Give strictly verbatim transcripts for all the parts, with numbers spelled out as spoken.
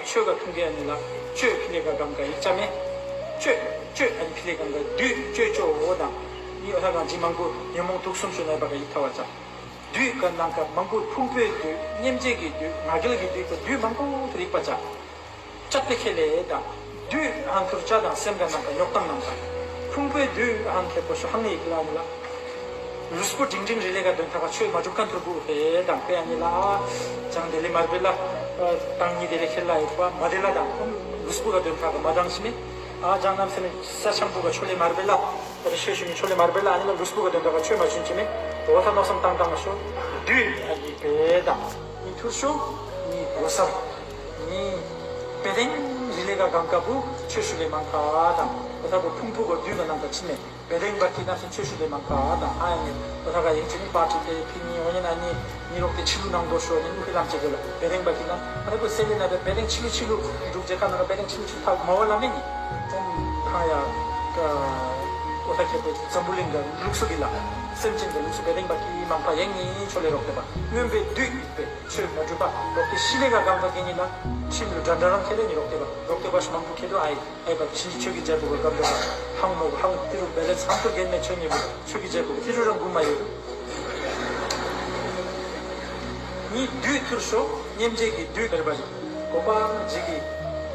ཆོས་ག་ཐུང་གེ་ཨ་ནི་ལ། ཆོས་ཕི་ལེ་ག་གམ་ག་ཡིག་ཆ་མེ། ཆོས། ཆོས་ཨ་ནི་ཕི་ལེ་གམ་ག་བདུད་ཆོས་ཆོ་འོ་དང་། ནི་འོ་ཐ་གང་ཇི་མང་པོ་ཉོན་མོངས་དུག་གསུམ་ཤོ་ནའི་བ་ག་ཡིག་ཐ་བ་ཅག་བདུད་ག་ནང་ག་མང་པོ་ཕུང་པོའི་བདུད། སྙེམས་བྱེད་ཀྱི་བདུད། ང་རྒྱལ་གྱི་བདུད་ག་བདུད་མང་པོ་ཐུར་ཡིག་པ་ཅག་ཅག་པེ་ཁེ་ལེ་དང་། བདུད་ཧང་ཐུར་ཅག་དང་སེམས་ག་ནང་ག་ཉོག་དང་ནང་ག་ཕུང་པོའི་བདུད་ཧང་ཁེ་པོ་ཤོ་ཧང་ཡིག་ལ་ནི་ལ། ལུས་པོ་འབྲིང་འབྲིང་རི་ལེ་ག་དོན་ཐ་ག་ཆོས་མ་གྲུབ་ཁན་ཐུར་བུ་ཧེ་དང་པེ་ཨ་ནི་ལ། ཅང་དེ་ལེ་མར་བེ་ལ། དང་ཉི་དེ་ལེ་ཁེ་ལ་ཡོད་པ་མ་དེ་ལ་དང་ལུས་པོ་ག་དོན་ཐ་ག་མ་དང་ཤི་མེ། ཨ་ཅང་ནམ་སེ་མེ་ས་ཆང་བུ་ག་ཆོ་ལེ་མར་བེ་ལ། རེ་ཤོད་ཤི་མེ་ཆོ་ལེ་མར་བེ་ལ་ཨ་ནི་ལ་ལུས་པོ་ག་དོན་ཐ་ག་ཆོས་མ་ཆུན་ཅི་མེ། འོ་ཐ་ནོ་སམ་ཏང་ཏང་ཤོ། བདུད་ཨ་ནི་པེ་དང་། ནི་ཐུར་ཤོ། ནི་གོ་སར། ནི་པེ་དེང་རི་ལེ་ག་གང་ག་བུ་ཆོས་ཤུ་ལེ་མང་ཁ་དང་། འོ་ཐ་བུ་ཕུང་པོ་ག་བདུད་ག་ནང་ག་ཆི་མེ། བེ་དེང་བ་ཀི་ན་སུ་ཆོས་ཤུ་ལེ་མང་ཁ་དང་ཨ་ཡ་ནི། འོ་ཐ་ག་ཡིན་ཅི་ནི་པ་ཏི་ཏེ་ཕི་ནི་འོ་ཉན་ཨ་ནི། ནི་རོག་ཏེ་ཆི་ལུ་ནང་དོ་ཤོ་ནི་ཨུ་ཕི་ལམ་ཅེ་གེ་ལ་བེ་དེང་བ་ཀི་ན། ཨ་ཐ་བུ་སེ་ལེ་ན་བེ་བེ་དེང་ཆི་ལུ་ཆི་ལུ་འདུག་ཅེ་ཁ་ན་ག་བེ་དེང་ཆི་ལུ་ཆི་ལུ་ཐ་མ་བ་ལ་མེ་ནི། ཁོང་ཁ་ཡ། འོ་ཐ་ཁེ་པོ་འཛམ་བུ་གླིང་ག་ལུགས་སུ་གི་ལ། སེམས་ཅན་ག་ལུགས་སུ་བེ་དེང་བ་ཀི་མང་ཁ་ཡེང་ནི་ཆོ་ལེ་རོག་ཏེ་བ་མངོན་པའི་བདུད་ཡིན་པས། ཆོས་མ་གྲུབ་པ་རོག་ཏེ་ཤི་ལེ་ག་གམ་ག་གེ་ནི་ལ། ཁྲིམས་ལུ་དྲ་དྲ་རང་ཁེ་ལེ་ནི་རོག་ཏེ་བ་རོག་ཏེ་བ་ཤ་མང་པོ་ཁེ་དོ་ཨ་ཡི། ཨེ་བ་ཕྱིན་ཆད་ཆོས་ཀྱི་རྒྱལ་པོ་གི་སྐབས་དུ་ཧང་མོ་ཧང་ཏི་རུ་བེ་ལེ་ཚང་ཐུར་རྒན་མེ་ཆོས་ཉེ་བུ་ཆོས་ཀྱི་རྒྱལ་པོ་གི་ཏི་རུ་རང་གུ་མ་ཡོད། ནི་བདུད་ཐུར་ཤོ་སྙེམས་བྱེད་ཀྱི་བདུད་ཕེར་བ་རི། གོ་པ་ཇི་གི་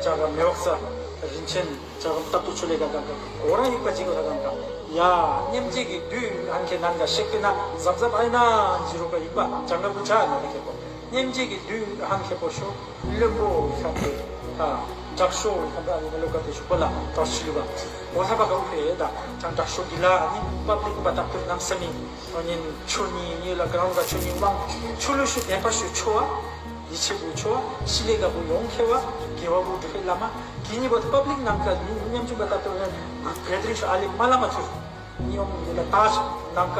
ཅག་ག་མེ་འོག་ས་རིན་ཆེན་ཅག་གམ་སྟབས་ཐུར་ཆོ་ལེ་ག་ག་ག་གོ་རང་ཡིག་པ་ཇི་གོ་ད་གམ་ག་ཡ། སྙེམས་བྱེད་ཀྱི་བདུད་ཧང་ཁེ་ནང་ག་ཤེག་པེ་ན་ཟབ་ཟབ་ཨ་ཡི་ན་ཇི་རོ་ག་ཡིག་པ་ཅང་ག་བུ་ཅ་ནོ་ཁེ་པོ། སྙེམས་བྱེད་ཀྱི་བདུད་ཧང་ཁེ་པོ་ཤོ། བློན་པོ་ཁ་ཏེ། ད། དྲག་ཤོས་ཁ་ད་ནི་ལོ་ཀ་ཏེ་ཤུག་པ་ལ་དྲག་ཤི་ལུ་བ། འོ་ལྷ་པ་ག་འུ་ཕེ་ད། ཅང་དྲག་ཤོས་གི་ལ་ནི་པབ་ལིག་པ་ཏག་ཏུ་ནམ་ས་མི། འོ་ཉིན་ཆོ་ཉི་ཉི་ལ་ག་རང་ག་ཆོ་ཉི་དབང་། ཆོ་ལུ་ཤུ་དེ་པ་ཤུ་ཆོ་བ། ཡི་ཆེ་བུ་ཆོ་བ། ཤི་ལེ་ག་བུ་ཡོང་ཁེ་བ། དགེ་བ་བུ་འབྲུ་ཕེ་བླ་མ། གི་ཉི་བོ་པབ་ལིག་ནང་ག་ཉི་ཉམ་ཆུང་པ་ཏག་ཏུ་རེ། བེ་ཏྲིན་ཤུ་ཨ་ལི་མ་ལ་མ་ཚུར། ཉི་འོང་ཉི་ལ་ཏཱ་ནང་ག་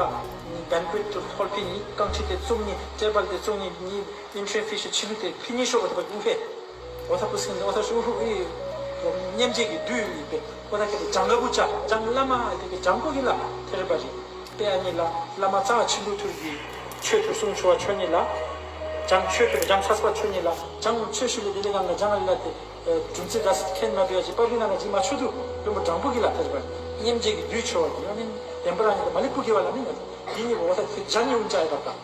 ཉི་བན་ཀུད་ཏུ་ཐོལ་པི་ཉི་རྐང་ཁྲི་ཏེ་བཙུགས་ཉི་ཊེ་བལ་ཏེ་བཙུགས་ཉི་ཉི་ཨིན་ཊྲེ་ཕི་ཤི་ཆི་ལུ་ཏེ་ཕི་ཉི་ཤོ་འོ་ཐ་པ་ཨུ་ཧེ། འོ་ཐ་པུ་སིན་འོ་ཐ་ཤུ་ཧུ་ཨི། སྙེམས་བྱེད་ཀྱི་བདུད་ཨི་པེ་འོ་ཐ་ཁེ་ཏེ་ཇང་ག་བུ་ཅ་ཇང་བླ་མ་ཨི་ཏེ་ཀེ་ཇང་གོ་གི་ལ་ཐེ་རེ་པ་རི། པེ་ཨ་ཉི་ལ་བླ་མ་ཙ་ཆི་ལུ་ཐུར་གི་ཆོས་ཐུར་སུང་ཆོ་བ་ཆོ་ཉི་ལ། ཇང་ཆོས་ཐུར་ཇང་ཚ་སྤ་ཆོ་ཉི་ལ་ཇང་ཆོས་ཤུ་ལུ་ཏེ་ལེ་གང་ག་ཇང་ཨ་ལ་ཏེ། སྒྲུང་རྩིས་འདྲ་ཟེར་མཁན་མ་འདུག་ཡ་ཅིག་པར་རིས་ནང་ལ་ཅིག་མ་ཆོད་དུ་བློན་པོ་དྲང་པོ་གི་ལ་ཐེར་པ། སྙེམས་བྱེད་ཀྱི་བདུད་ཆོ་བ་ཡིན་ཡང་ནི་བདེན་པ་རང་ཉིད་དུ་མ་ལེགས་པོ་གི་བ་ལ་མི་ཡོད། འདི་ཉིད་འོ་ཐ་ཁྱོད་ཇ་ཉི་འུན་ཅའི་བར་དང་།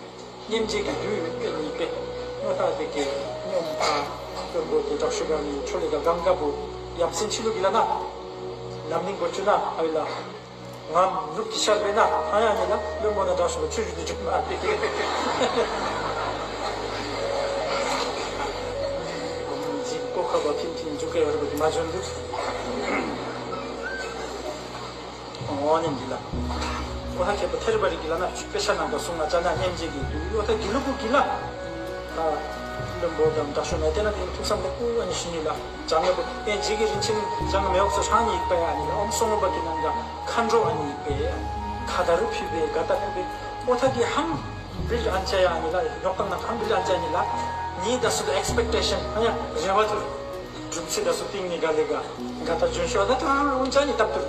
སྙེམས་བྱེད་ཀྱི་བདུད་ཡོད་པའི་ཉིད་པས། སྔོ་ཐག་དེ་ཀའི་སྙོམས་ཐག་བློན་པོ་དེ་དྲག་ཤུགས་གང་ནི་ཆོ་ལེ་ག་གང་དགའ་བོ་ཡབ་སྲས་ཕྱི་ལུགས་ཀྱི་ལ་ན། ནམ་ནིང་འགོ་བཅུ་ན་ཨ་བི་ལ། ང་ནུབ་ཀྱི་ཤར་བས་ན་ཧ་ཡ་ཉེ་ལ་བློན་པོ་ན་དྲག་ཤོས་ལ་ཆོས་ཞུ་དུ་འཇུག་མ་ཨ་ཏེ། འཇིག་པོ་ཁ་བ་ཐིམ་ཐིམ་འཇུག་གི་ཡོད་རེད་པ་དེ་མ་བྱོན་འདུག་འོ་ནི་འདི་ལ། ཀོ་ཐ་ཁྱད་པར་ཐེར་པ་རིག་གི་ལ་ན་དཔེ་ཆ་ནང་དུ་གསུངས་ན་ཅ་ན་སྙེམས་བྱེད་ཀྱི་འདུག་ཡོད་ད་གི་ལུ་པོ་གི་ལ། ད་བློན་པོ་དང་དྲག་ཤོས་ན་དེ་ན་དེ་ཐུགས་བསམ་ལེགས་པོ་ཨ་ནི་ཞུ་ནི་ལ། ཅང་ངེ་པོ་ཨེ་འཇིག་གི་རིན་ཆེན་ཅང་མེ་འོག་སོ་ཧྲང་ཡིག་པ་ཡ་ནི་ལ་ཨོམ་སོང་པ་གི་ནང་ག་མཁའ་འགྲོ་ཨ་ནི་ཡིག་པའི་ཁ་ད་རུ་ཕུལ་བའི་ག་ད་ཕུལ་བའི་ཨོ་ཐ་གི་ཧང་བིལ་ཨན་ཅ་ཡ་ནི་ལ་ཉོག་ཏང་ན་ཧང་བིལ་ཨན་ཅ་ནི་ལ་ཉི་ད་སུ་གི་ཨེགས་པེག་ཊེ་ཤན་ཧ་ཡ་རེ་བ་ཐུར་སྒྲུབ་ཚེ་ད་སུ་ཏིང་ནི་ག་ལེ་ག་ག་ད་ཇོན་ཤོ་ད་ཐུར་ཨུན་ཅ་ནི་ཏབ་ཐུར་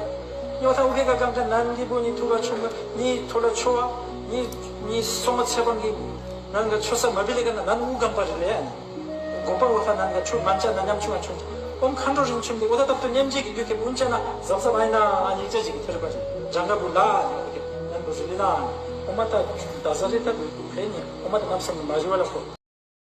ཉོ་ཐ་ཨུ་ཧེ་ག་གང་ད་ནན་གི་བུ་ནི་ཐུ་ར་ཆུ་མ་ནི་ཐུ་ར་ཆོ་བ་ནི་ནི་སོང་ཚེ་བང་གི་ནན་ག་ཆོ་ས་མ་བི་ལེ་ག་ན་ནན་ཨུ་གམ་པ་རི་ལེ་ཡ་ནི། དགོན་པ་འོ་ཐ་ནང་ག་ཆུ་མན་ཆ་ན་ཉམ་ཆུང་ང་ཆུང་ཨོམ་མཁའ་འགྲོ་རིན་ཆེན་འདི་འོ་ཐ་ཏབ་ཏུ་སྙེམས་བྱེད་ཀྱི་རྒྱུད་ཁེ་འུན་ཅ་ན་ཟབ་ཟབ་ཨ་ཡིན་ན་ཨ་ཉིག་ཅ་ཅིག་གི་ཐེར་པ་རེད་ཇང་ག་བུ་ལ་ཨ་ཉིག་གི་ཉན་པོ་ཟི་ལི་ན་ཨོ་མ་ད་ད་ཟ་རེ་ད་བུ་ཕེ་ཉི་ཨོ་མ་ད་ནམ་སམ་མ་རི་བ་ལ་ཁོ།